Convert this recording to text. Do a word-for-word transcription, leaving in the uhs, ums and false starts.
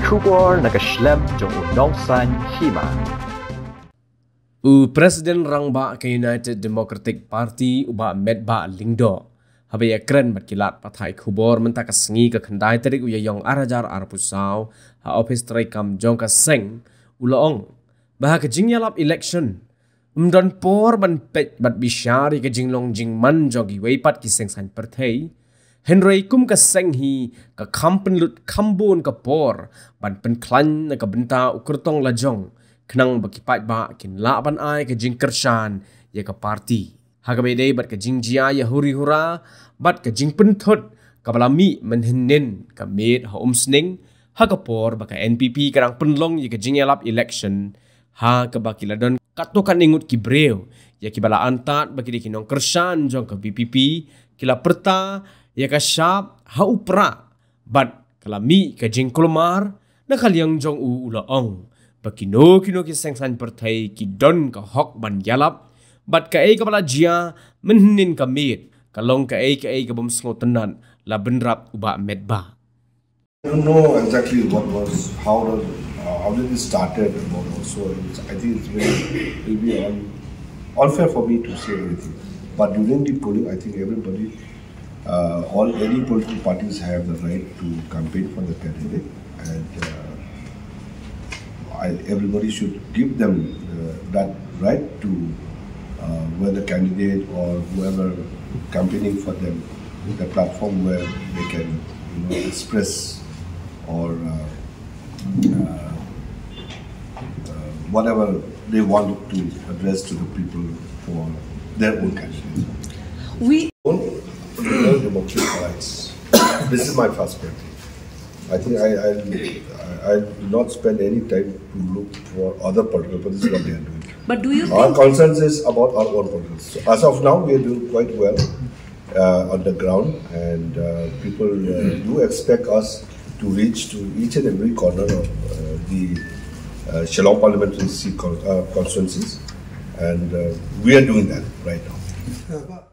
Khubor na ka shlem jong u Nongsaiñ Hima. U President Rangbah ka United Democratic Party, u Bah Metbah Lyngdoh, haba ïakren bad ki lad pathai khubor mynta ka sngi ka khyndai tarik u Ïaïong ar hajar arphew saw ha ophis treikam jong ka seng, u la ong ba ha ka jingïalap election, ym don por ban peit bad bishar ïa ka jinglong jingman jong kiwei pat ki seng saiñ pyrthei. Hynrei kum ka seng hi, ka kham pynlut kham bun ka por ban pynkhlaiñ na ka bynta u kyrtong lajong, khnang ba ki paidbah kin lah ban ai ka jingkyrshan ïa ka party. Ha kaba ïadei bad ka jingjia ïa huri hura bad ka jingpynthut kaba la mih mynhynnin ka miet ha Umsning, ha ka por ba ka N P P ka dang pynlong ïa ka jingïalap election, ha kaba ki la don katto katne ngut ki briew ïa kiba la antad ba ki dei ki nongkyrshan jong ka V P P, ki la pyrta ïa ka shap ha u prah bad ka la mih ka jingkulmar. Na ka liang jong u, u la ong ba kino kino ki seng saiñ pyrthei ki don ka hok ban ïalap bad kaei kaba la jia mynhynnin ka miet ka long kaei kaei kabym sngewtynnad, la bynrap u Bah Metbah. I don't know exactly what was, how the, uh, how did it started and what also. It's, I think it's very, will be un, unfair for me to say anything. But during the polling, I think everybody, uh, all any political parties have the right to campaign for the candidate, and uh, I, everybody should give them uh, that right to uh, whether candidate or whoever campaigning for them, the platform where they can, you know, express or uh, uh, uh, whatever they want to address to the people for their own candidate. We Own, own democratic rights. This is my first party. I think I, I, I will not spend any time to look for other political parties, what they are doing. But do you Our think concerns is about our own politics. So as of now, we are doing quite well uh, on the ground, and uh, people uh, do expect us to reach to each and every corner of uh, the uh, Shillong parliamentary seat con- uh, constituencies, and uh, we are doing that right now.